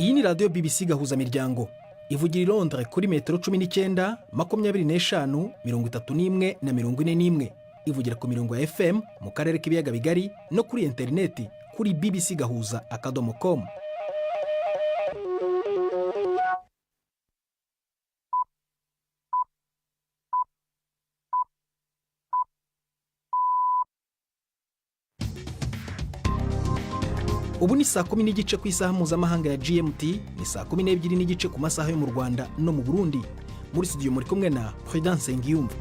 Iyi ni radiyo BBC Gahuzamiryango, ivugira i Londres kuri metero 19, 25, 31 na 41. Ivugira ku mirongo ya FM mu karere k'Ibiyaga Bigari no kuri interineti kuri bbcgahuza.com. Ubu ni saa 10:30 ku isaha mpuzamahanga ya GMT, ni saa 12:30 ku masaha yo mu Rwanda no mu Burundi. Muri studio muri kumwe na Prudence Nsengiyumva.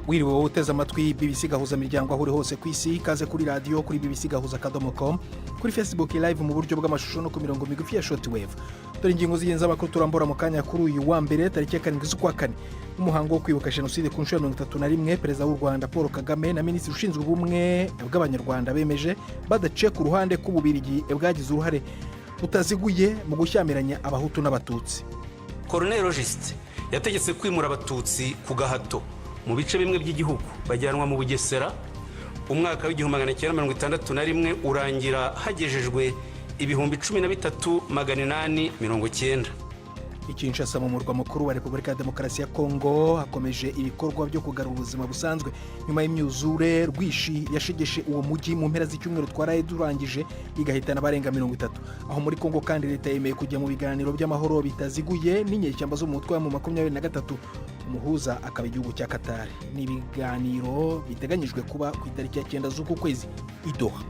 Wiriwe wowe uteze amatwi BBC Gahuzamiryango aho uri hose ku isi. Ikaze kuri radiyo, kuri bbcgahuza.com, kuri Facebook Live mu buryo bw'amashusho no ku mirongo migufi ya shortwave. Dore ingingo z'ingenzi z'amakuru turambura mu kanya. Kuri uyu wa mbere, tariki ya 7 z'ukwa kane, umuhango wo kwibuka jenoside ku nshuro ya 31, Perezida w'u Rwanda Paul Kagame na Minisitiri ushinzwe ubumwe bw'Abanyarwanda bemeje badaciye ku ruhande ko Ububirigi bwagize uruhare butaziguye mu gushyamiranya Abahutu n'Abatutsi. Colonel Logiste yategetse kwimura Abatutsi ku gahato mu bice bimwe by'igihugu, bajyanwa mu Bugesera. Umwaka w'1961 urangira hagejejwe 13,890. I Kinshasa, mu murwa mukuru wa Repubulika ya Demokarasi ya Kongo, hakomeje ibikorwa byo kugarura ubuzima busanzwe nyuma y'imyuzure rwishi yashegeshe uwo mujyi mu mpera z'icyumweru twaraye durangije, igahitana abarenga 30. Aho muri Kongo kandi, leta yemeye kujya mu biganiro by'amahoro bitaziguye n'inyeshyamba zo mu mutwe wa M23, umuhuza akaba igihugu cya Katari. Ni ibiganiro biteganyijwe kuba ku itariki ya 9 z'uku kwezi i Doha.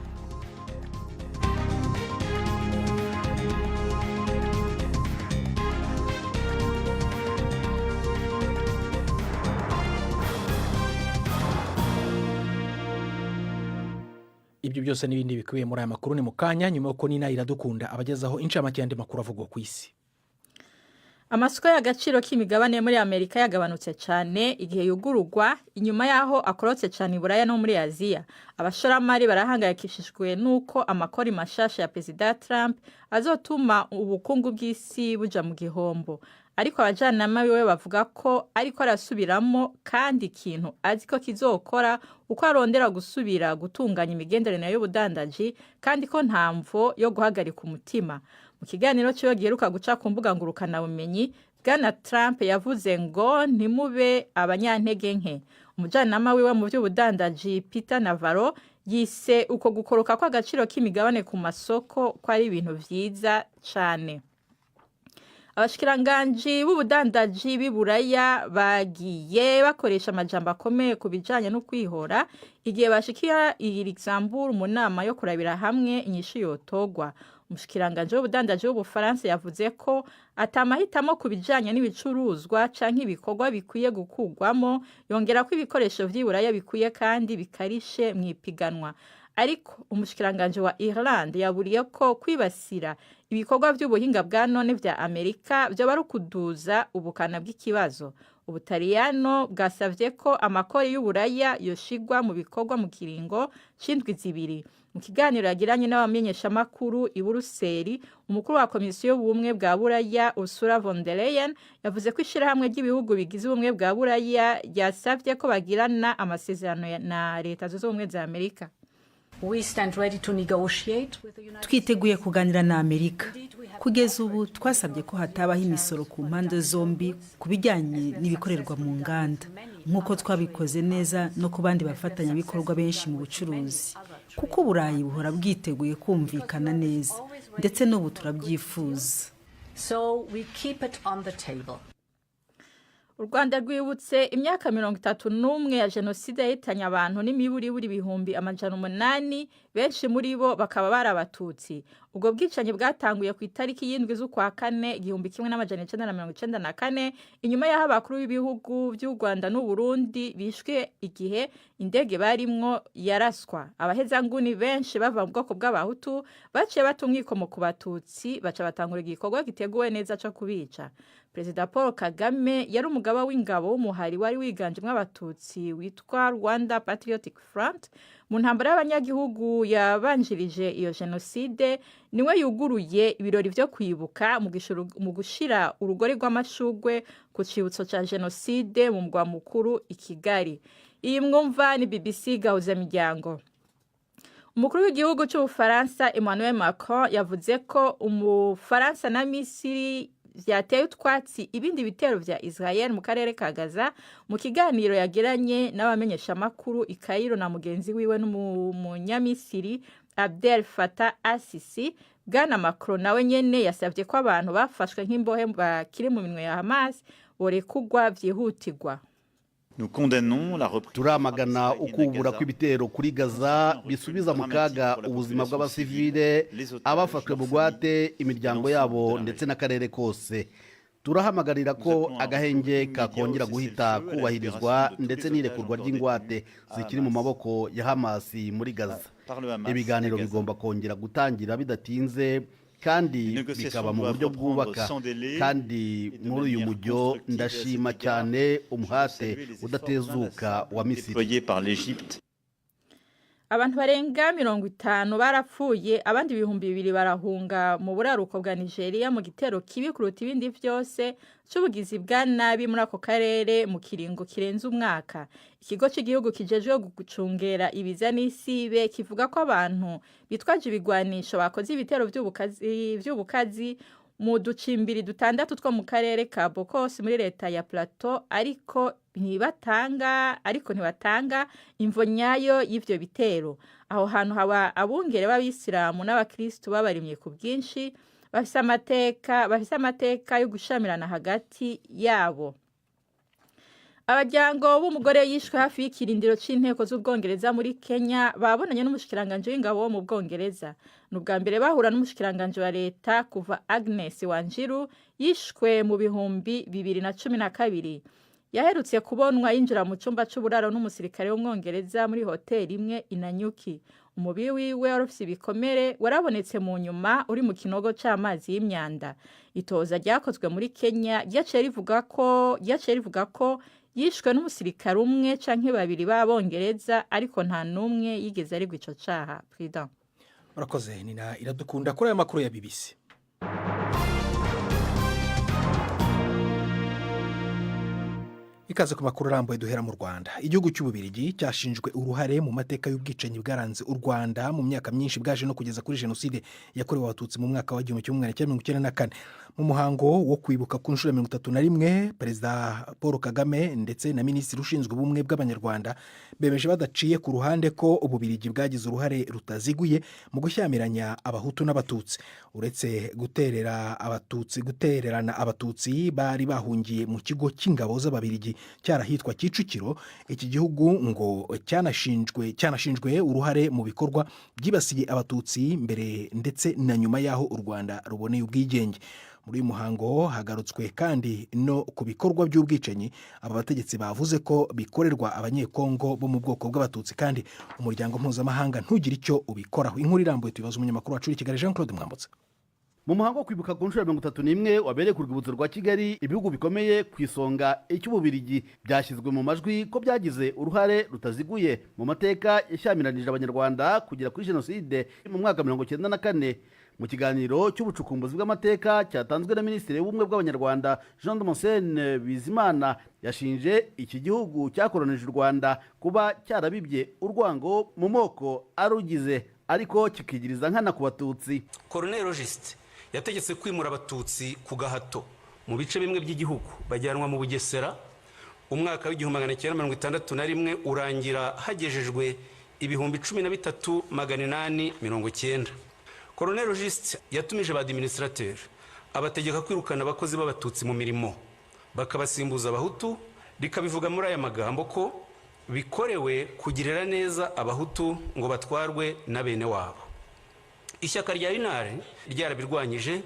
Ibyo byose n'ibindi bikubiye muri aya makuru ni mu kanya, nyuma y'uko Nina Iradukunda abagezaho incamake y'andi makuru avugwa ku isi. Amasoko y'agaciro k'imigabane muri Amerika yagabanutse cyane igihe yugururwa, inyuma y'aho akorotse cyane i Buraya no muri Aziya. Abashoramari barahangayikishijwe n'uko amakori mashasha ya Perezida Trump azotuma ubukungu bw'isi buja mu gihombo, ariko abajanama biwe bavuga ko ariko arasubiramo kandi ikintu azi ko kizokora uko arondera gusubira gutunganya imigenderanire y'ubudandaji, kandi ko nta mvo yo guhagarika umutima. Mu kiganiro ciwe giheruka guca ku mbuga ngurukanabumenyi, Bwana Trump yavuze ngo: "Ntimube abanyantege nke." Umujyanama wiwe mu by'ubudandaji, Peter Navarro, yise uko gukoroka kw'agaciro k'imigabane ku masoko ko ari ibintu vyiza cane. Abashikiranganji b'ubudandaji b'i Buraya bagiye bakoresha amajambo akomeye ku bijanye no kwihora igihe bashikira i Luxembourg mu nama yo kurabira hamwe inyishu yotogwa. Umushikiranganji w'ubudandaji w'Ubufaransa yavuze ko atamahitamo ku bijanye n'ibicuruzwa canke ibikorwa bikwiye gukugwamo, yongera ko ibikoresho vy'i Buraya bikwiye kandi bikarishe mw'ipiganwa. Ariko umushikiranganji wa Irlande yaburiye ko kwibasira ibikorwa vy'ubuhinga bwa none vya Amerika vyoba ari ukuduza ubukana bw'ikibazo. Ubutaliyano bwasavye ko amakori y'Uburaya yoshigwa mu bikorwa mu kiringo c'indwi 2. Mu kiganiro yagiranye n'abamenyeshamakuru i Buruseli, umukuru wa Komisiyo y'Ubumwe bwa Buraya, Ursula von der Leyen, yavuze ko ishirahamwe ry'ibihugu bigize Ubumwe bwa Buraya ryasavye ko bagirana amasezerano na Leta Zunze Ubumwe za Amerika. Twiteguye kuganira na Amerika. Kugeza ubu twasabye ko hatabaho imisoro ku mpande zombi ku bijyanye n'ibikorerwa mu nganda, nk'uko twabikoze neza no ku bandi bafatanyabikorwa benshi mu bucuruzi, kuko Uburayi buhora bwiteguye kumvikana neza, ndetse n'ubu turabyifuza. U Rwanda rwibutse imyaka 31 ya jenoside yahitanye abantu n'imiburiburi 800,000, benshi muri bo bakaba bari Abatutsi. Ubwo bwicanyi bwatanguye ku itariki ya 7 z'ukwa kane 1994, inyuma y'aho abakuru b'ibihugu by'u Rwanda n'u Burundi bishwe igihe indege barimwo yaraswa. Abahezanguni benshi bava mu bwoko bw'Abahutu baciye bata umwikomo ku Batutsi, baca batangura igikorwa giteguwe neza co kubica. Perezida Paul Kagame yari umugaba w'ingabo w'umuhari wari wiganjemwo Abatutsi witwa Rwanda Patriotic Front mu ntambara y'abanyagihugu yabanjirije iyo jenoside. Niwe yuguruye ibirori vyo kwibuka mu gushira urugori rw'amashugwe ku cibutso ca jenoside mu mugwa mukuru i Kigali. Iyi mwumva ni BBC Gahuzamiryango. Umukuru w'igihugu cy'Ubufaransa Emmanuel Macron yavuze ko Umufaransa na Misiri vyateye utwatsi ibindi bitero vya Israel mu karere ka Gaza, mu kiganiro yagiranye n'abamenyeshamakuru i Cairo na mugenzi wiwe n'umunyamisiri Abdel Fattah al-Sisi. Bwana Macron nawe nyene yasavye ko abantu bafashwe nk'imbohe bakiri mu minwe ya Hamas borekugwa vyihutirwa. Turamagana ukubura kw'ibitero kuri Gaza bisubiza mu kaga ubuzima bw'abasivile, abafashwe bugwate, imiryango yabo ndetse n'akarere kose. Turahamagarira ko agahenge kakongera guhita kubahirizwa ndetse n'irekurwa ry'ingwate zikiri mu maboko ya Hamasi muri Gaza. Ibiganiro bigomba kongera gutangira bidatinze kandi bikaba mu buryo bwubaka. Kandi muri uyu mujyo ndashima cyane umuhate udatezuka wa Misiri. Abantu barenga 50 barapfuye, abandi 2000 barahunga mu buraruko bwa Nigeria mu gitero kibi kuruta ibindi vyose c'ubugizi bwa nabi muri ako karere mu kiringo kirenze umwaka. Ikigo cy'igihugu kijejwe gucungera ibiza n'isibe kivuga ko abantu bitwaje ibigwanisho bakoze ibitero vy'ubukazi mu ducimbiri dutandatu two mu karere ka Bokos muri leta ya Plateau, ariko ntibatanga imvo nyayo y'ivyo bitero. Aho hantu haba abungere b'abisilamu n'abakristu b'abarimyi ku bwinshi, bafise amateka yo gushamirana hagati yabo. Abaryango b'umugore yishwe hafi y'ikirindiro c'inteko z'Ubwongereza muri Kenya babonanye n'umushikiranganji w'ingabo wo mu Bwongereza. Ni ubwa mbere bahura n'umushikiranganji wa leta kuva Agnes Wanjiru yishwe mu 2012. Yaherutse kubonwa yinjira mu cumba c'uburaro n'umusirikare w'Umwongereza muri hoteli imwe i Nanyuki. Umubiri wiwe wari ufise ibikomere, warabonetse mu nyuma uri mu kinogo c'amazi y'imyanda. Itoza ryakozwe muri Kenya ryaciye rivuga ko yishwe n'umusirikare umwe canke babiri b'Abongereza, ariko nta n'umwe yigeze aregwa ico caha. Prudent. Murakoze Nina Iradukunda kuri aya makuru ya BBC. Ikaze ku makuru arambuye, duhera mu Rwanda. Igihugu cy'Ububirigi cyashinjwe uruhare mu mateka y'ubwicanyi bwaranze u Rwanda mu myaka myinshi, bwaje no kugeza kuri Jenoside yakorewe Abatutsi mu mwaka wa 1994. Mu muhango wo kwibuka ku nshuro ya 31, Perezida Paul Kagame ndetse na Minisitiri ushinzwe Ubumwe bw'Abanyarwanda bemeje badaciye ku ruhande ko Ububirigi bwagize uruhare rutaziguye mu gushyamiranya Abahutu n'Abatutsi. Uretse guterera Abatutsi, gutererana Abatutsi bari bahungiye mu kigo cy'ingabo z'Ababirigi cyarahitwa Kicukiro, iki gihugu ngo cyanashinjwe uruhare mu bikorwa byibasiye Abatutsi mbere ndetse na nyuma y'aho u Rwanda ruboneye ubwigenge. Muri uyu muhango hagarutswe kandi no ku bikorwa by'ubwicanyi aba bategetsi bavuze ko bikorerwa Abanyekongo bo mu bwoko bw'Abatutsi, kandi umuryango mpuzamahanga ntugire icyo ubikoraho. Inkuru irambuye tubibaza umunyamakuru wacu uri i Kigali, Jean Claude Mwambutsa. Mu muhango wo kwibuka ku nshuro ya 31 wabereye ku rwibutso rwa Kigali, ibihugu bikomeye, ku isonga icy'Ububirigi, byashyizwe mu majwi ko byagize uruhare rutaziguye mu mateka yashyamiranyije Abanyarwanda kugera kuri Jenoside mu mwaka 94. Mu kiganiro cy'ubucukumbuzi bw'amateka cyatanzwe na Minisitiri w'Ubumwe bw'Abanyarwanda Jean Damascene Bizimana, yashinje iki gihugu cyakoronije u Rwanda kuba cyarabibye urwango mu moko arugize, ariko kikigiriza nkana ku Batutsi. Colonel Logisti yategetse kwimura Abatutsi ku gahato mu bice bimwe by'igihugu, bajyanwa mu Bugesera. Umwaka w'1961 urangira hagejejwe 13,890. Colonel Logisti yatumije ba administrateur, abategeka kwirukana abakozi b'Abatutsi mu mirimo bakabasimbuza Abahutu. Rikabivuga muri aya magambo ko bikorewe kugirira neza Abahutu ngo batwarwe na bene wabo. Ishyaka rya UNAR ryarabirwanyije,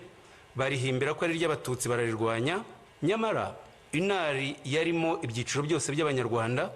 barihimbira ko ari iry'Abatutsi, bararirwanya. Nyamara UNAR yarimo ibyiciro byose by'Abanyarwanda,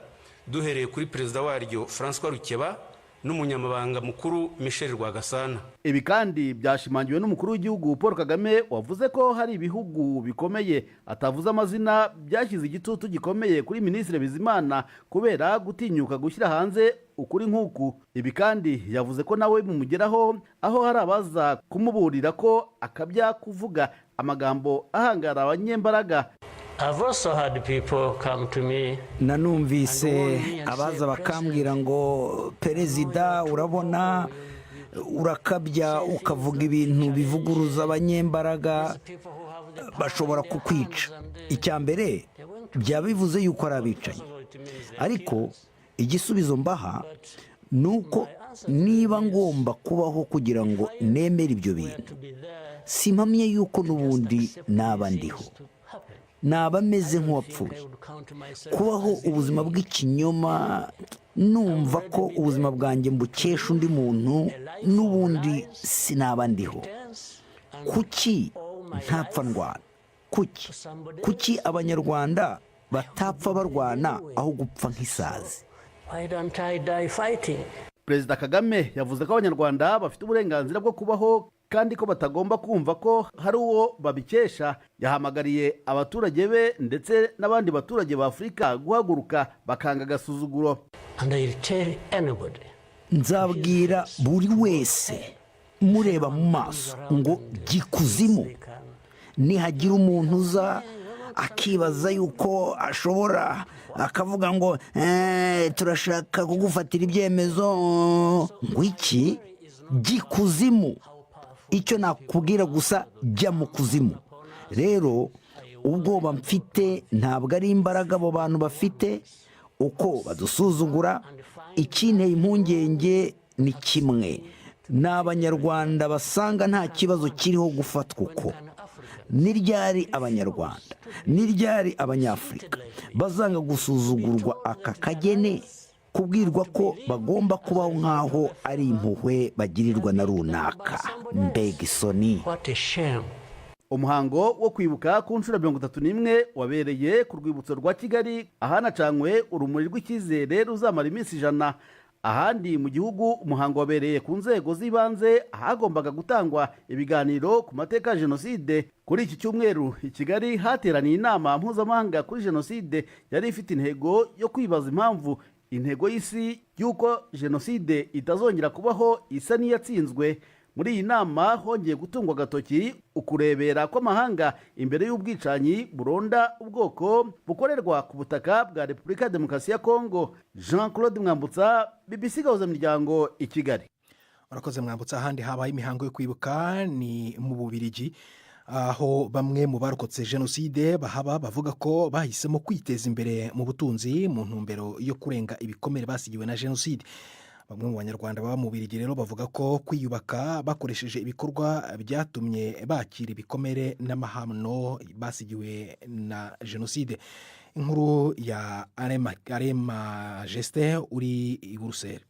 duhereye kuri perezida waryo Francois Rukeba n'umunyamabanga mukuru Michel Rwagasana. Ibi kandi byashimangiwe n'umukuru w'igihugu Paul Kagame, wavuze ko hari ibihugu bikomeye atavuze amazina byashyize igitutu gikomeye kuri Minisitiri Bizimana kubera gutinyuka gushyira hanze ukuri nk'uku. Ibi kandi yavuze ko nawe bimugeraho, aho hari abaza kumuburira ko akabya kuvuga amagambo ahangara abanyembaraga. I've also had people come to me. Nanumvise abaza bakambwira ngo: "Perezida, urabona urakabya, ukavuga ibintu bivuguruza abanyembaraga, bashobora kukwica." Icya mbere, byaba bivuze yuko ari abicanyi, ariko igisubizo mbaha ni uko niba ngomba kubaho kugira ngo nemere ibyo bintu, simpamye yuko n'ubundi naba ndiho, naba ameze nk'uwapfuye. Kubaho ubuzima bw'ikinyoma, numva ko ubuzima bwanjye mbukesha undi muntu, n'ubundi sinaba ndiho. Kuki ntapfa ndwana? Kuki abanyarwanda batapfa barwana aho gupfa nk'isazi? Why don't I die fighting? Perezida Kagame yavuze ko Abanyarwanda bafite uburenganzira bwo kubaho kandi ko batagomba kumva ko hari uwo babikesha. Yahamagariye abaturage be ndetse n'abandi baturage ba Afurika guhaguruka bakanga agasuzuguro. And I tell anybody. Nzabwira buri wese mureba mu maso ngo: "Gikuzimu." Nihagira umuntu uza akibaza yuko ashobora, akavuga ngo: "Turashaka kugufatira ibyemezo," ngo iki? Gikuzimu. Icyo nakubwira gusa, jya mu kuzimu. Rero ubwoba mfite ntabwo ari imbaraga abo bantu bafite, uko badusuzugura. Ikinteye impungenge ni kimwe: ni Abanyarwanda basanga nta kibazo kiriho gufatwa uko. Ni ryari Abanyarwanda, ni ryari Abanyafurika bazanga gusuzugurwa aka kagene, kubwirwa ko bagomba kubaho nk'aho ari impuhwe bagirirwa na runaka? Mbega isoni! What a shame. Umuhango wo kwibuka ku nshuro 31 wabereye ku Rwibutso rwa Kigali, ahanacanywe urumuri rw'icyizere ruzamara iminsi 100. Ahandi mu gihugu, umuhango wabereye ku nzego z'ibanze, ahagombaga gutangwa ibiganiro ku mateka ya jenoside. Kuri iki cyumweru i Kigali hateraniye inama mpuzamahanga kuri jenoside, yari ifite intego yo kwibaza impamvu intego y'isi y'uko jenoside itazongera kubaho isa n'iyatsinzwe. Muri iyi nama hongeye gutungwa agatoki ukurebera kw'amahanga imbere y'ubwicanyi buronda ubwoko bukorerwa ku butaka bwa Repubulika ya Demokarasi ya Kongo. Jean Claude Mwambutsa, BBC Gahuzamiryango, i Kigali. Urakoze, Mwambutsa. Ahandi habaye imihango yo kwibuka ni mu Bubirigi, aho bamwe mu barokotse jenoside bahaba bavuga ko bahisemo kwiteza imbere mu butunzi mu ntumbero yo kurenga ibikomere basigiwe na jenoside. Bamwe mu Banyarwanda baba mu Bubirigi rero bavuga ko kwiyubaka bakoresheje ibikorwa byatumye bakira ibikomere n'amahano basigiwe na jenoside. Inkuru ya Arema Jesite uri i Buruseli.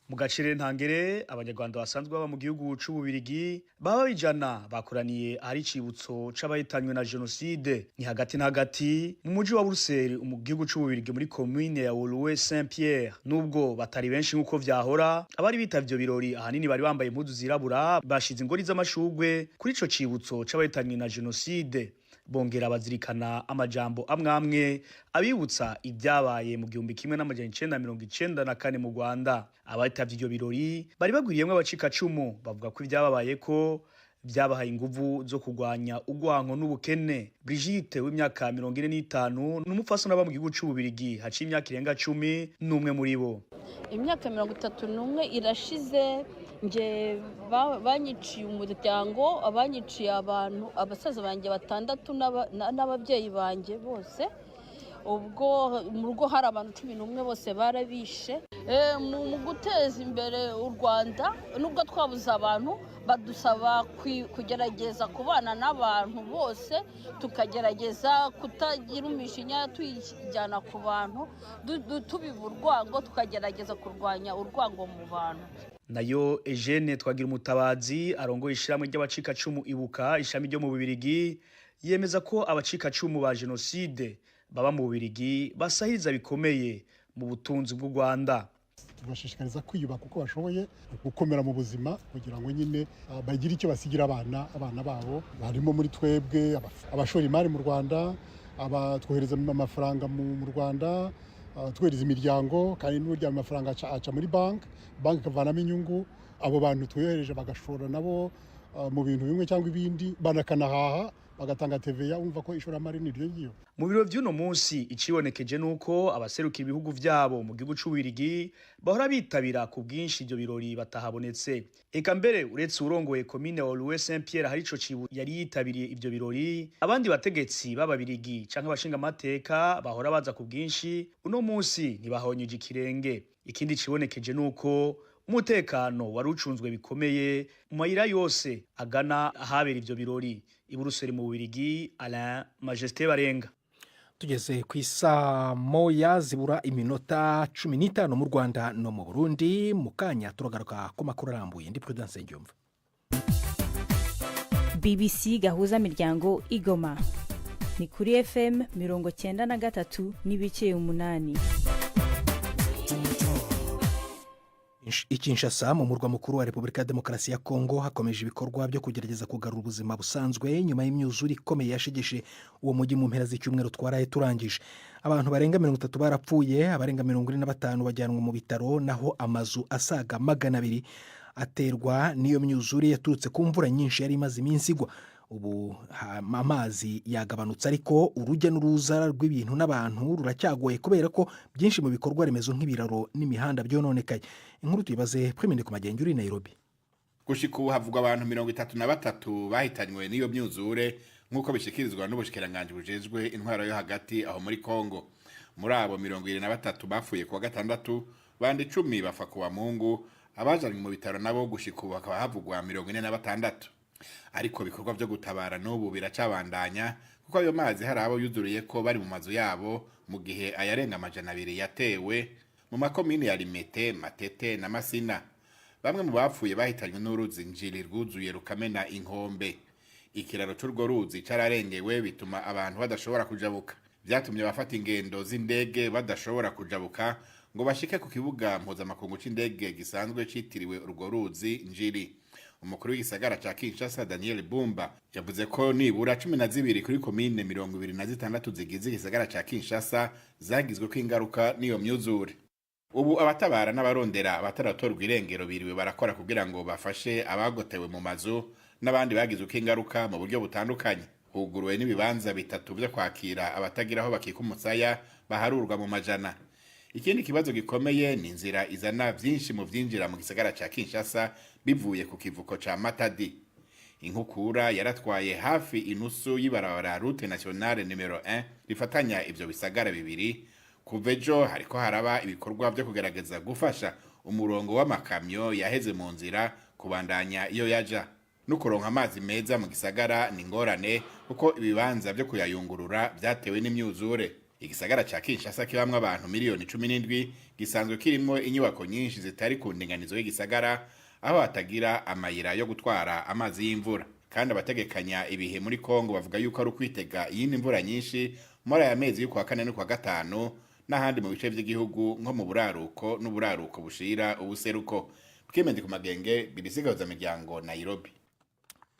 Mu gacere ntangere, Abanyarwanda basanzwe baba mu gihugu c'Ububirigi baba bijana bakoraniye ahari icibutso c'abahitanywe na jenoside. Ni hagati na hagati mu muji wa Buruseli mu gihugu c'Ububirigi, muri commune ya Woluwe Saint Pierre. Nubwo batari benshi nk'uko vyahora, abari bitavye ivyo birori ahanini bari bambaye impuzu zirabura, bashize ingori z'amashurwe kuri ico cibutso c'abahitanywe na jenoside, bongera bazirikana amajambo amwe amwe abibutsa ibyabaye mu 1994 mu Rwanda. Abatavye ivyo birori bari bagwiriyemwo abacikacumu, bavuga ko ibyababaye ko byabahaye inguvu zo kurwanya urwanko n'ubukene. Brigitte w'imyaka 45 ni umupfasoni aba mu gihugu c'Ububirigi haciye imyaka irenga 10, n'umwe muri bo. Imyaka 31 irashize nge banyiciye umuryango, abanyiciye abantu, abasaza banjye batandatu n'ababyeyi banjye bose. Ubwo mu rugo hari abantu 11, bose barabishe. Mu guteza imbere u Rwanda, nubwo twabuze abantu, badusaba kugerageza kubana n'abantu bose, tukagerageza kutagira umushinya tuyijyana ku bantu, tubiba urwango, tukagerageza kurwanya urwango mu bantu. Nayo Eugene Twagira Umutabazi arongoye ishyirahamwe ry'abacikacumu Ibuka, ishami ryo mu Bubirigi, yemeza ko abacikacumu ba jenoside baba mu Bubirigi basahiriza bikomeye mu butunzi bw'u Rwanda. Tubashishikariza kwiyubaka uko bashoboye, gukomera mu buzima, kugira ngo nyine bagire icyo basigira abana babo. Harimo muri twebwe abashora imari mu Rwanda, abatwohereza amafaranga mu Rwanda, twohereza imiryango, kandi n'uburyo amafaranga aca muri banki, banki ikavanamo inyungu. Abo bantu twohereje bagashora nabo mu bintu bimwe cyangwa ibindi, banakanahaha. Bagatanga TVA. Wumva ko ishoramari ni iryo ngiyo. Mu biro vy'uno munsi, icibonekeje nuko abaserukira ibihugu vyabo mu gihugu c'Ububirigi bahora bitabira ku bwinshi ivyo birori batahabonetse. Eka mbere, uretse uwurongoye komine Woluwe Saint Pierre hari ico cibu yari yitabiriye ivyo birori, abandi bategetsi b'Ababirigi canke abashinga amateka bahora baza ku bwinshi uno munsi ntibahonyeje ikirenge. Ikindi cibonekeje nuko umutekano wari ucunzwe bikomeye mu mayira yose agana ahabera ivyo birori. I Buruseli mu Bubirigi, Alain Majesté Barenga. Tugeze ku isaa 1 zibura iminota 15 mu Rwanda no mu Burundi. Mu kanya turagaruka ku makuru arambuye. Ndi Prudence Ngyumva. BBC Gahuza Miryango Igoma ni kuri FM 93.8. I Kinshasa, mu murwa mukuru wa Repubulika ya Demokarasi ya Kongo, hakomeje ibikorwa byo kugerageza kugarura ubuzima busanzwe nyuma y'imyuzure ikomeye yashegeshe uwo mujyi mu mpera z'icyumweru twaraye turangije. Abantu barenga 30 barapfuye, abarenga 45 bajyanwa mu bitaro, naho amazu asaga 200 aterwa n'iyo myuzure yaturutse ku mvura nyinshi yari imaze iminsi igwa. Ubu amazi yagabanutse, ariko urujya n'uruza rw'ibintu n'abantu ruracyagoye kubera ko byinshi mu bikorwa remezo nk'ibiraro n'imihanda byononekaye. Inkuru tuyibaze Premine ku Magenge uri i Nairobi. Gushika ubu havugwa abantu 33 bahitanywe n'iyo myuzure, nk'uko bishikirizwa n'ubushikiranganji bujejwe intwaro yo hagati aho muri Kongo. Muri abo, 23 bapfuye kuwa gatandatu, bandi 10 bapfa kuwa Mungu. Abajanywe mu bitaro nabo gushika ubu hakaba havugwa 46. Ariko ibikorwa vyo gutabara n'ubu biracabandanya, kuko ayo mazi hari abo yuzuriye ko bari mu mazu yabo, mu gihe ayarenga 200 yatewe mu makomine ya Limete, Matete na Masina. Bamwe mu bapfuye bahitanywe n'uruzi Njiri rwuzuye rukamena inkombe. Ikiraro c'urwo ruzi cararengewe, bituma abantu badashobora kujabuka. Vyatumye abafata ingendo z'indege badashobora kujabuka ngo bashike ku kibuga mpuzamakungu c'indege gisanzwe citiriwe urwo ruzi Njiri. Umukuru w'igisagara ca Kinshasa, Daniel Bumba, yavuze ko nibura 12 kuri komine 26 zigize igisagara ca Kinshasa zagizweko ingaruka n'iyo myuzure. Ubu abatabara n'abarondera abataratorwa irengero biriwe barakora kugira ngo bafashe abagotewe mu mazu n'abandi bagizweko ingaruka mu buryo butandukanye. Huguruwe n'ibibanza bitatu vyo kwakira abatagira aho bakika umusaya baharurwa mu majana. Ikindi kibazo gikomeye ni inzira izana vyinshi mu vyinjira mu gisagara ca Kinshasa bivuye ku kivuko ca Matadi. Inkukura yaratwaye hafi inusu y'ibarabara route nationale numero 1 rifatanya ivyo bisagara bibiri. Kuva ejo hariko haraba ibikorwa vyo kugerageza gufasha umurongo w'amakamyo yaheze mu nzira kubandanya iyo yaja. No kuronka amazi meza mu gisagara ni ingorane, kuko ibibanza vyo kuyayungurura vyatewe n'imyuzure. Igisagara ca Kinshasa kibamwo abantu miliyoni 17 gisanzwe kirimwo inyubako nyinshi zitari ku ndinganizo y'igisagara, aho hatagira amayira yo gutwara amazi y'imvura. Kandi abategekanya ibihe muri Kongo bavuga yuko ari ukwitega iyindi mvura nyinshi muri aya mezi y'ukwa kane n'ukwa gatanu n'ahandi mu bice vy'igihugu, nko mu buraruko n'uburaruko bushira ubuseruko. Bwimendi ku Magenge, BBC Miryango, Nairobi.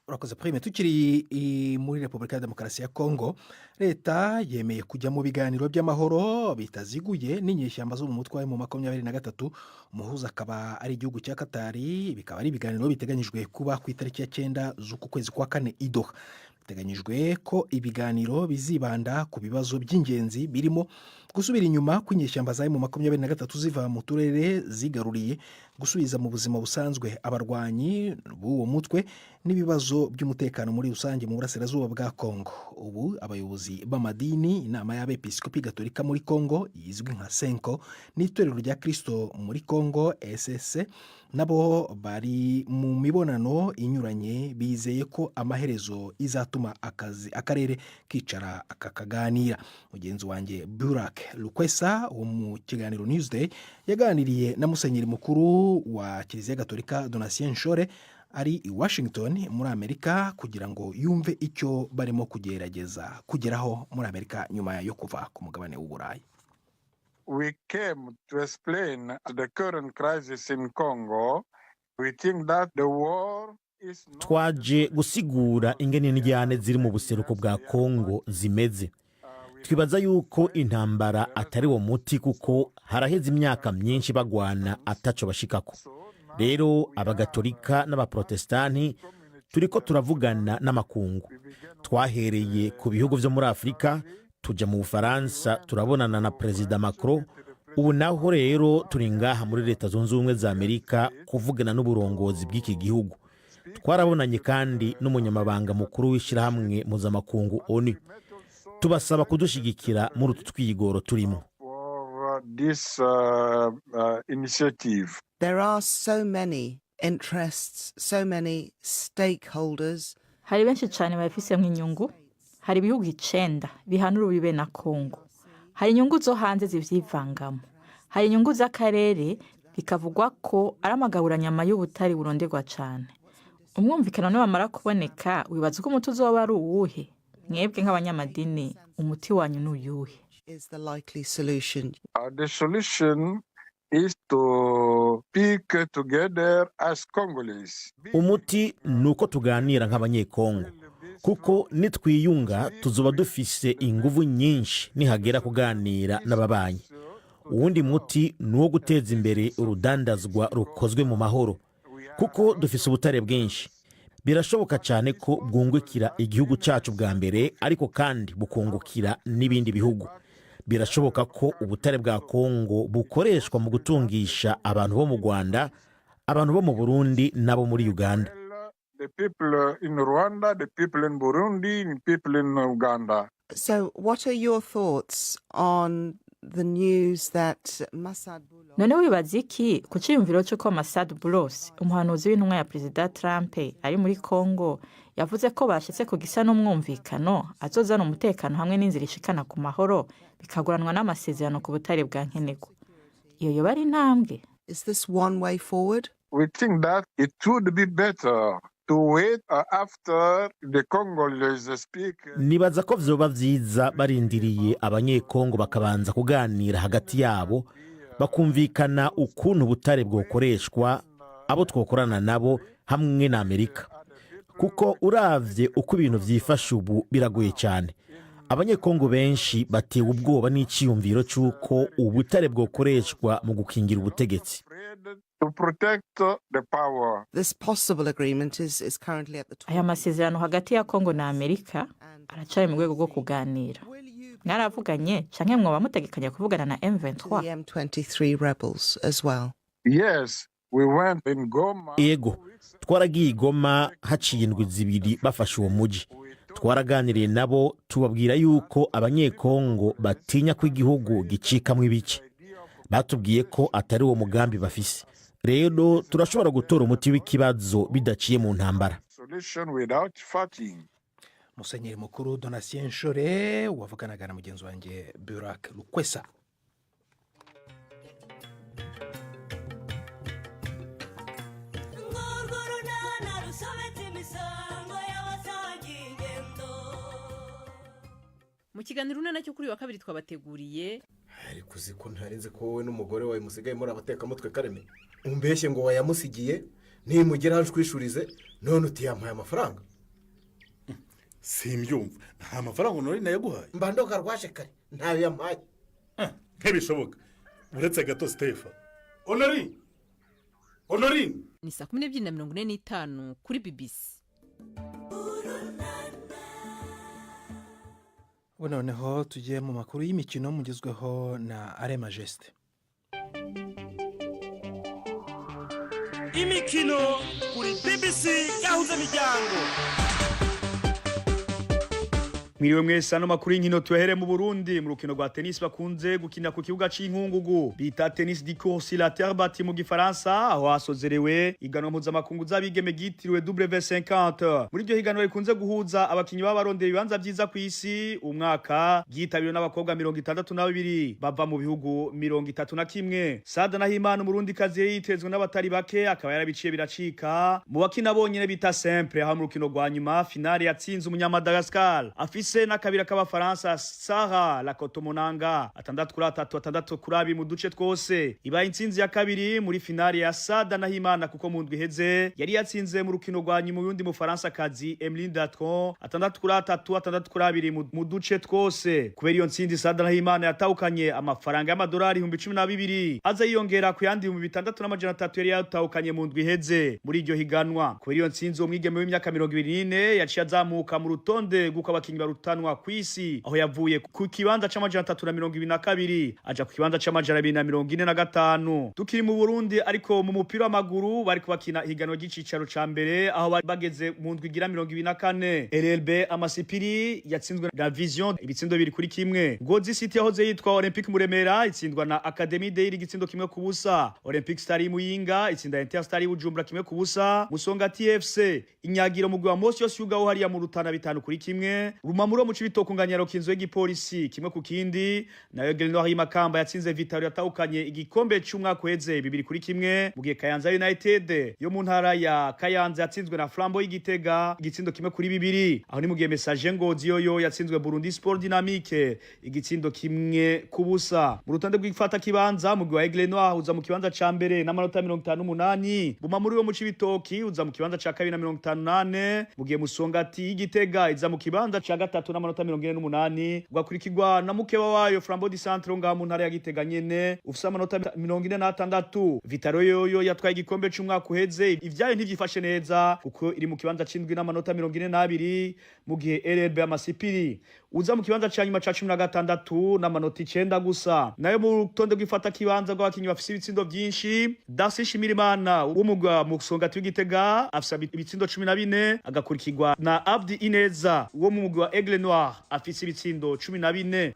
Urakoze, Prime. Tukiri muri Repubulika ya Demokarasi ya Kongo, leta yemeye kujya mu biganiro by'amahoro bitaziguye n'inyeshyamba zo mu mutwe wa M23, umuhuza akaba ari igihugu cya Katari. Bikaba ari ibiganiro biteganyijwe kuba ku itariki ya 9 z'uku kwezi kwa kane i Doha. Biteganyijwe ko ibiganiro bizibanda ku bibazo by'ingenzi birimo gusubira inyuma kw'inyeshyamba za M23 ziva mu turere zigaruriye, gusubiza mu buzima busanzwe abarwanyi b'uwo mutwe, n'ibibazo by'umutekano muri rusange mu burasirazuba bwa Kongo. Ubu abayobozi b'amadini, inama y'abepiskopi gatolika muri Kongo izwi nka CENCO n'itorero rya Kirisito muri Kongo ECC nabo bari mu mibonano inyuranye, bizeye ko amaherezo izatuma akazi akarere kicara kakaganira. Mugenzi wanjye Burak Lukwesa wo mu kiganiro Newsday yaganiriye na musenyeri mukuru wa Kiliziya Gatolika, Donatien Nshole, ari i Washington muri Amerika, kugira ngo yumve icyo barimo kugerageza kugeraho muri Amerika nyuma yo kuva ku mugabane w'Uburayi. We came to explain the current crisis in Congo. We think that the war is not Twaje gusigura ingene indyane ziri mu buseruko bwa Kongo zimeze. Twibaza yuko intambara atari wo muti, kuko haraheze imyaka myinshi bagwana ataco bashikako. Rero abagatolika n'abaprotestanti Turiko turavugana n'amakungu. Twahereye ku bihugu vyo muri Afurika, tujya mu Bufaransa, turabonana na Perezida Macron. Ubu naho rero turi ngaha muri Leta Zunze Ubumwe za Amerika kuvugana n'uburongozi bw'iki gihugu. Twarabonanye kandi n'umunyamabanga mukuru w'ishyirahamwe mpuzamakungu ONU, tubasaba kudushyigikira muri utu twigoro turimo. For this initiative. There are so many interests, so many stakeholders. Hari benshi cyane babifisemo inyungu. Hari ibihugu 9 bihana urubibe na Kongo. Hari inyungu zo hanze zivyivangamo, hari inyungu z'akarere. Bikavugwa ko ari amagaburanyama y'ubutare buronderwa cyane. Umwumvikano niwamara kuboneka, wibaza ko umuti uzoba ari uwuhe? Mwebwe nk'abanyamadini, umuti wanyu ni uyuhe? Is the likely solution? The solution is to speak together as Congolese. Umuti ni uko tuganira nk'Abanyekongo, kuko nitwiyunga tuzoba dufise inguvu nyinshi nihagera kuganira n'ababanyi. Uwundi muti ni uwo guteza imbere urudandazwa rukozwe mu mahoro, kuko dufise ubutare bwinshi. Birashoboka cyane ko bwungukira igihugu cyacu bwa mbere, ariko kandi bukungukira n'ibindi bihugu. Birashoboka ko ubutare bwa Kongo bukoreshwa mu gutungisha abantu bo mu Rwanda, abantu bo mu Burundi n'abo muri Uganda. The people in Rwanda, the people in Burundi, the people in Uganda. So, what are your thoughts on the news that Massad Boulos None wibaza iki ku cyiyumviro cy'uko Massad Boulos, umuhanuzi w'intumwa ya Perezida Trump ari muri Congo, yavuze ko bashyitse ku gisa n'umwumvikano azozana umutekano hamwe n'inzira ishikana ku mahoro, bikaguranwa n'amasezerano ku butare bwa nkenerwa? Iyo yoba ari intambwe? Is this one way forward? We think that it would be better to wait after the Congolese speak. Nibaza ko vyoba vyiza barindiriye Abanyekongo bakabanza kuganira hagati yabo, bakumvikana ukuntu ubutare bwokoreshwa, abo twokorana nabo hamwe na Amerika, kuko uravye uko ibintu vyifashe ubu biragoye cyane. Abanyekongo benshi batewe ubwoba n'iciyumviro c'uko ubutare bwokoreshwa mu gukingira ubutegetsi. To protect the power. This possible agreement is currently at the Aya masezerano hagati ya Kongo na Amerika aracari mu rwego rwo kuganira. Mwaravuganye canke mwoba mutegekanya kuvugana na M23? The M23 rebels as well. Yes, we went in Goma. Ego, twaragiye i Goma haciye indwi 2 bafashe uwo muji. Twaraganiriye nabo, tubabwira yuko Abanyekongo batinya ko igihugu gicikamwo ibice. Batubwiye ko atari uwo mugambi bafise. Rero turashobora gutora umuti w'ikibazo bidaciye mu ntambara. Solution without fighting. Musenyeri mukuru Donatien Nshole wavuganaga na mugenzi wanjye Burak Lukwesa. Mu kiganiro Urunana cyo kuri uyu wa kabiri twabateguriye: Ariko uzi ko ntarinze ko wowe n'umugore wawe musigaye muri abatekamutwe? Kareme, umbeshye ngo wayamusigiye, nimugera ushwishurize, none utiyampaye amafaranga. Simbyumva, nta mafaranga nari nayaguhaye. Mbandoka rwaje kare, ntayo yampaye. Ntibishoboka, uretse gato. Sitefa, Honori, Honorine. Ni saa 12:45 kuri BBC. Ubu noneho tugiye mu makuru y'imikino mugezweho na Arema Jesite. Imikino kuri BBC Gahuza Miryango. Mwiriwe mwese. Ano makuru y'inkino tuyahere mu Burundi, mu rukino rwa tennis bakunze gukina ku kibuga c'inkungugu bita tennis du court sur la terre battue mu gifaransa, aho hasozerewe iganwa mpuzamakungu z'abigeme ryitiriwe W50. Muri iryo higanwa rikunze guhuza abakinyi baba barondera ibibanza vyiza ku isi, umwaka ryitabiriwe n'abakobwa 62 bava mu bihugu 31. Sada Nahimana, umurundi kazi yitezwe n'abatari bake, akaba yarabiciye biracika mu bakina bonyene bita simple, aho mu rukino rwa nyuma finale yatsinze umunyamadagaskar afise Ifise n'akabira k'Abafaransa Sarah Rakotomananga, 6-3, 6-2 mu duce twose. Ibaye intsinzi ya kabiri muri finale ya Sada Nahimana, kuko mu ndwi iheze yari yatsinze mu rukino rwa nyuma uyundi mufaransa kazi Emeline Datron, 6-3, 6-2 mu duce twose. Kubera iyo ntsinzi, Sada Nahimana yatahukanye amafaranga y'amadolari 12,000, aza yiyongera ku yandi 6,300 yari yatahukanye mu ndwi iheze muri iryo higanwa. Kubera iyo ntsinzi, uwo mwigeme w'imyaka 24 yaciye azamuka mu rutonde rw'uko abakinyi barutanwa kw'isi, aho yavuye ku kibanza c'322 aja ku kibanza c'245. Tukiri mu Burundi, ariko mu mupira w'amaguru, bari kubakina ihiganwa ry'icicaro ca mbere, aho bari bageze mu ndwi igira 24. RLB Amasipiri yatsinzwe na Vision ibitsindo 2-1. Ngozi City yahoze yitwa Olympique Muremera itsindwa na Academy Day igitsindo 1-0. Olympic Star Muyinga itsinda Inter Star Bujumbura 1-0. Musonga TFC inyagira mugwi wa Mosi yose yugaho hariya mu Rutana 5-1. Rumamuro mu Cibitoke unganya Rukinzo y'igipolisi 1-0. Nayo Grenoir Makamba yatsinze Vital'O yatahukanye igikombe c'umwaka uheze 2-1, mu gihe Kayanza United yo mu ntara ya Kayanza yatsinzwe na Flambeau y'Igitega igitsindo 1-2. Aho ni mu gihe Messager Ngozi yoyo yatsinzwe Burundi Sport Dynamique igitsindo 1-0. Mu rutonde rw'ifata kibanza, mugwi wa Aigle Noir uza mu kibanza ca mbere n'amanota 58. Bumamuri wo mu Cibitoki uza mu kibanza ca kabiri na 58, mu gihe Musongati y'Igitega iza mu kibanza ca gatatu n'amanota 48, ugakurikirwa na mukeba wayo Flambeau du Centre ngaha mu ntara ya Gitega nyene ufise amanota 46. Vital'O yoyo yatwaye igikombe c'umwaka uheze, ivyayo ntivyifashe neza kuko iri mu kibanza c'indwi n'amanota 42, mu gihe RLB Amasipiri uza mu kibanza ca nyuma ca 16 n'amanota 9 gusa. Nayo mu rutonde rw'ifata kibanza rw'abakinyi bafise ibitsindo vyinshi, Darcy Shimirimana w'umugwa Musongati w'Igitega afise ibitsindo 14, agakurikirwa na Abdi Ineza wo mu mugwi wa Aigle Noir afise ibitsindo 14.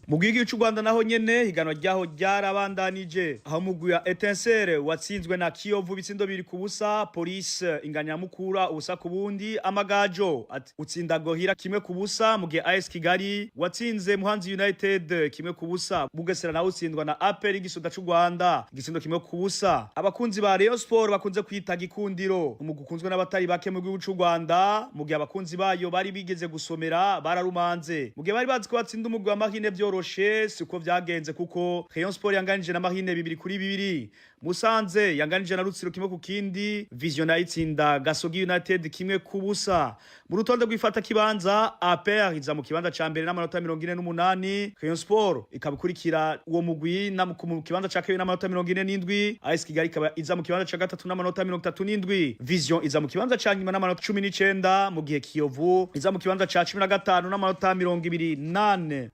Mu gihugu cy'u Rwanda naho nyene higanwa ryaho ryarabandanije, aho mugwi wa Etincelle watsinzwe na Kiyovu ibitsindo 2-0. Police inganya Mukura 0-0. Amagajo utsinda Gorilla 1-0, mu gihe AS Kigali watsinze Muhanzi United 1-0. Bugesera nawe utsindwa na APR igisoda cy'u Rwanda igitsindo 1-0. Abakunzi ba Rayon Sport bakunze kwita Gikundiro, umugwi ukunzwe n'abatari bake mu gihugu cy'u Rwanda, mu gihe abakunzi bayo bari bigeze gusomera bararumanze mu gihe bari bazi ko batsinda umugwi wa Marine byoroshe, siko vyagenze, kuko Rayon Sport yanganije na Marine 2-2. Musanze yanganije na Rutsiro 1-1. Vision nayo itsinda Gasogi United 1-0. Mu rutonde rw'ifata kibanza, APR iza mu kibanza ca mbere n'amanota 48. Rayon Sport ikaba ikurikira uwo mugwi na mu kibanza ca kabiri n'amanota 47. AS Kigali ikaba iza mu kibanza ca gatatu n'amanota 37. Vision iza mu kibanza ca nyuma n'amanota 19, mu gihe Kiyovu iza mu kibanza ca 15 n'amanota 24.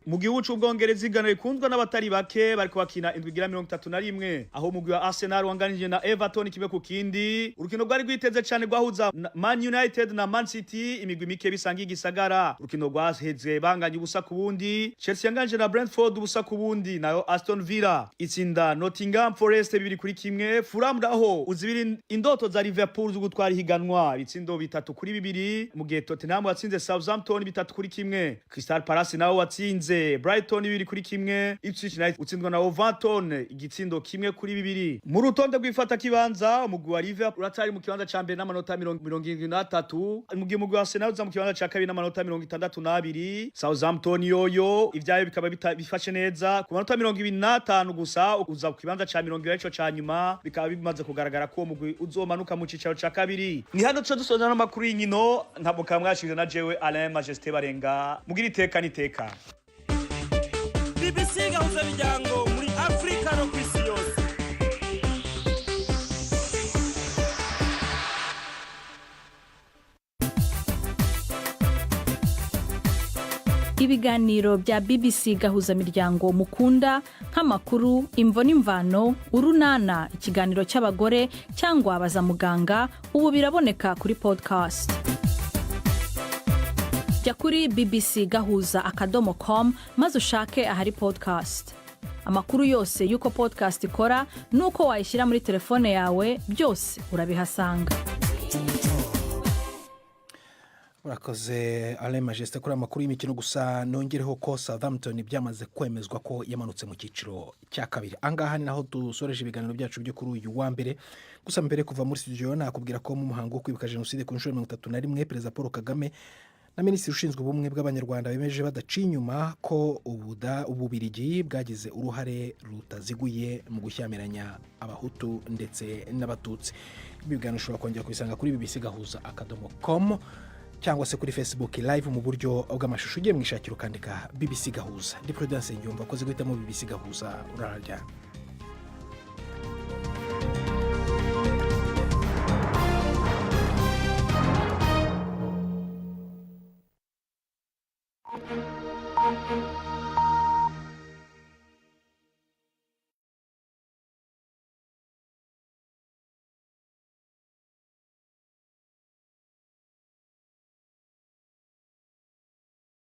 Mu gihugu c'Ubwongereza, igano rikundwa n'abatari bake, bariko bakina indwi igira 31, aho umugwi wa Arsenal wanganije na Everton 1-1. Urukino rwari rwiteze cane rwahuza Man United na Man City, imigwi mike bisangiye igisagara, urukino rwaheze banganye 0-0. Chelsea yanganije na Brentford 0-0, nayo Aston Villa itsinda Nottingham Forest 2-1. Fulham naho uzibira indoto za Liverpool zo gutwara ihiganwa ibitsindo 3-2, mu gihe Tottenham watsinze Southampton 3-1. Crystal Palace nawo watsinze Brighton 2-1. Ipswich United utsindwa na Wolverhampton igitsindo 1-2. Mu rutonde rw'ifata kibanza, umugwi wa Liverpool uratari mu kibanza ca mbere n'amanota 73, mu gihe umugwi wa Arsenal uza mu kibanza ca kabiri n'amanota 62. Southampton yoyo ivyayo bikaba bifashe neza ku manota 25 gusa, uza ku kibanza ca 20 ca nyuma, bikaba bimaze kugaragara ko uwo mugwi uzomanuka mu cicaro ca kabiri. Ni hano tuca dusoza n'amakuru y'inkino, ntabwo kamwashije na jewe Alain Majesté Barenga. Mugira iteka n'iteka. BBC Gahuza Miryango muri Afrika no ku isi yose. Ibiganiro bya BBC Gahuzamiryango mukunda, nk'amakuru, Imvo n'Imvano, Urunana, ikiganiro cy'abagore cyangwa Baza Muganga, ubu biraboneka kuri podcast. Jya kuri bbcgahuza.com maze ushake ahari podcast. Amakuru yose y'uko podcast ikora n'uko wayishyira muri telefone yawe, byose urabihasanga. Urakoze, Alain Majesté, kuri amakuru y'imikino. Gusa nongereho ko Southampton byamaze kwemezwa ko yamanutse mu cyiciro cya kabiri. Ahangaha ni naho dusoreje ibiganiro byacu byo kuri uyu wa mbere. Gusa mbere kuva muri studio, nakubwira ko mu muhango wo kwibuka jenoside ku nshuro 31, Perezida Paul Kagame na Minisitiri ushinzwe ubumwe bw'Abanyarwanda bemeje badaciye inyuma ko Ububirigi bwagize uruhare rutaziguye mu gushyamiranya Abahutu ndetse n'Abatutsi. Ibi biganiro ushobora kongera kubisanga kuri bbcgahuza.com cyangwa se kuri Facebook Live mu buryo bw'amashusho. Ugiye mu ishakiro ukandika BBC Gahuza. Ndi Prudence Nyumva akoze guhitamo BBC Gahuza. Uraryana.